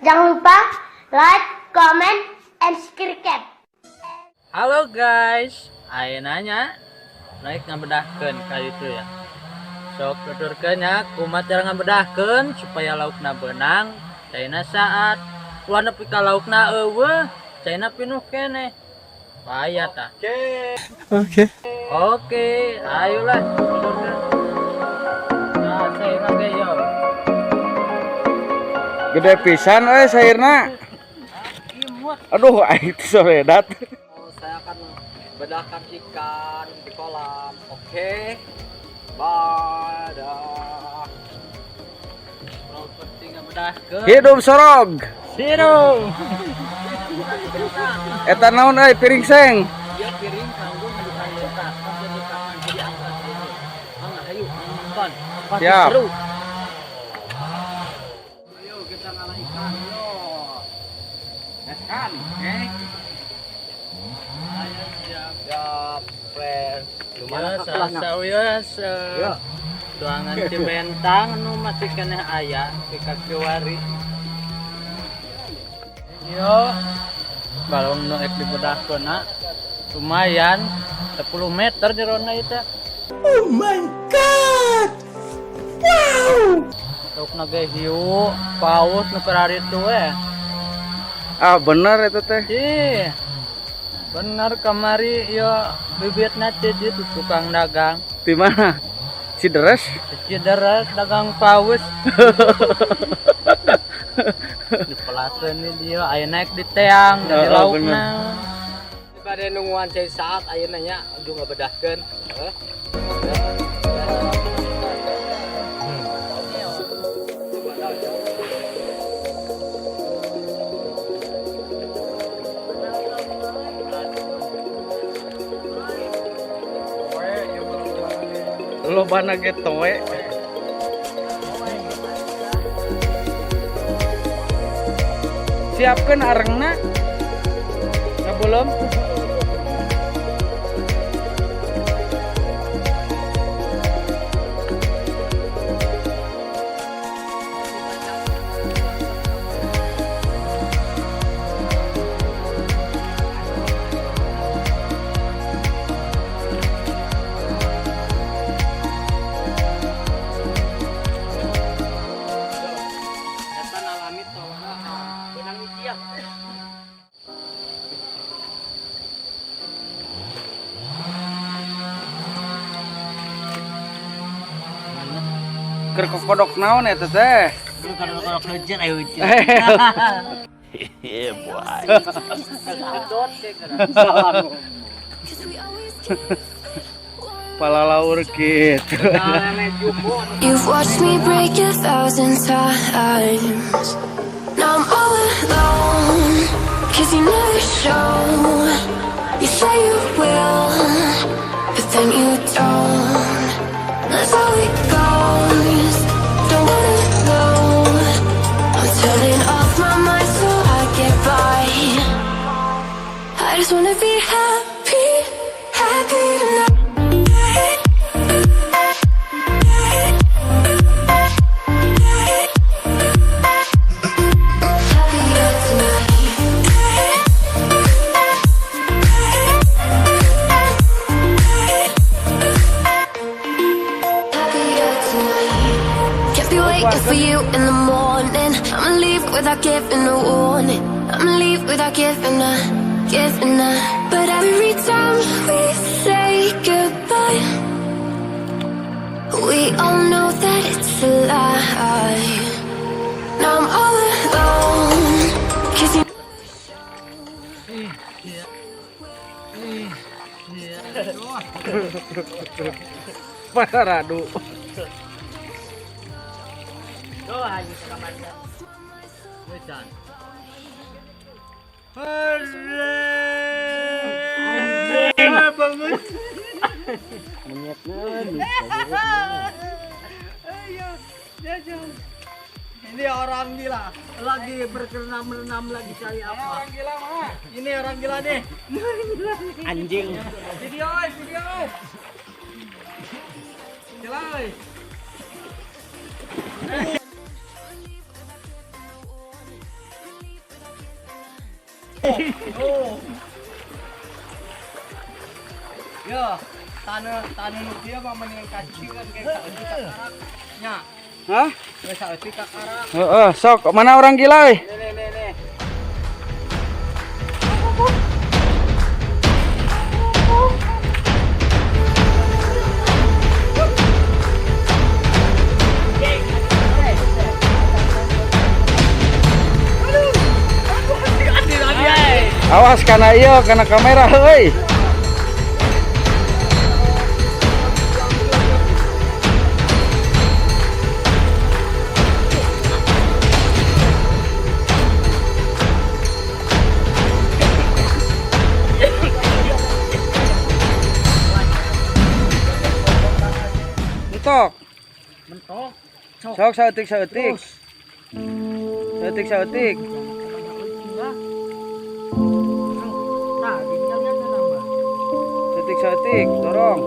Jangan lupa like, comment, and subscribe. Halo guys, ayeuna nya naik ngabedahkeun ka itu ya. Sok tuturkeun nya kumaha cara ngabedahkeun supaya laukna beunang, caina saat ulah nepi ka laukna euweuh, caina pinuh keneh. Bahaya tah. Oke. Oke, ayolah tuturkeun. Nah, saya ge yo. Gede pisan euy sairna. Imut. Aduh, aing teh soredat. Oh, saya akan bedahkan ikan di kolam. Oke. Bye. Dah. Properti ngabedahkeun. Hidup sorog. Zero. Eta naon euy piring seng. Dia piring kanggo ngadukan letak, pas letak nanti diangkat gitu. Mangga hayu nonton. Pasti Siap. seru. Ayo kita ngalah ikan. Yo. Kan, eh. Ayo siap. Siap, friend. Ya, sawios Ya. doangan Cibentang nu masih keneh aya di Kakiwari. Yo, balong nu ek dibedahkeunna lumayan 10 meter jerona ieu teh. Oh my God. Wow. Laukna ge hiu, paus nu kararitu we. Ah, bener eta teh. Ih, bener kamari yo bibitna teh di tukang dagang. Di mana? Cideres? Cideres dagang paus. Dipelakeun di dia aya naik di teang dari Oh, laukna. Pada nungguan cai saat ayeuna nya ujung ngabedahkeun. Heuh. Lobana ge toe. Siapkeun arengna. Sebelum Eta alami tawana beunang hiji ya. Keur kokodok naon eta teh? Kalau hujan ayo hujan. Palalaur kitu. You've watched me break 1,000 times. Now I'm all alone, 'cause you never show. You say you will, but then you don't. That's how it goes. Don't wanna know. I'm turning off my mind so I get by. I just wanna be happy, happy tonight. Happier tonight. Happier tonight. Can't be waiting for you in the morning. I'ma leave without giving a warning. I'ma leave without giving a, giving a. But every time we say goodbye, we all know that it's a lie. Now I'm all alone, 'cause you Pararadu. Tuh ayo ke kamar. Hujan. Bangun. Ayo, jajan. Ini orang gila, lagi berkerenam-renam lagi cari apa? Orang gila mah. Ini orang gila nih. Anjing. Video, oi, video, oi. Gila, oi. Oh. Ya, tanah tanah nu kieu mah mendingan kacingan kayak saeutik kakarak. Nya, Hah? geus saeutik kakarak. Heeh, sok mana orang gila euy? Nih, nih, nih, nih. Awas kana ieu, kana kamera euy. Mentok. Mentok. Sok saeutik saeutik. Saeutik saeutik. Nah, tinggal lihat nambah. Saeutik saeutik, dorong.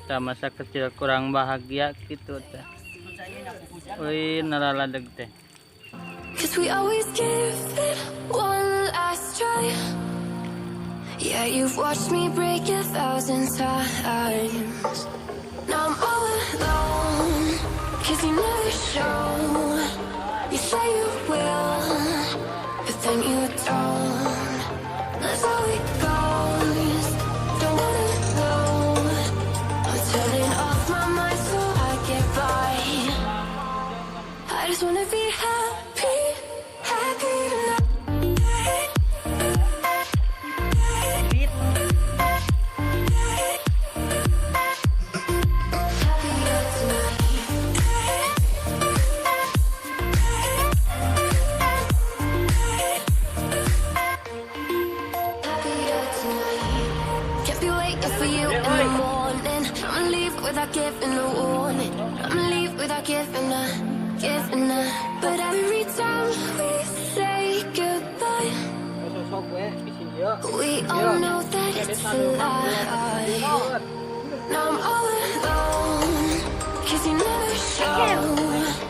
Kita masa kecil kurang bahagia gitu teh. Wih, naraladeg teh. 'Cause we always give it one last try. Yeah, you've watched me break a thousand times. Now I'm all alone. 'Cause you never show. You say you will, but then you don't. That's how it goes. Don't wanna know. I'm turning off my mind so I get by. I just wanna be happy, happy tonight. Happier tonight. Happier tonight. Can't be waiting for you in the morning. I'ma leave without giving a warning. I'ma leave without giving a. But every time we say goodbye, we all know that it's a lie. Now I'm all alone, 'cause you never show.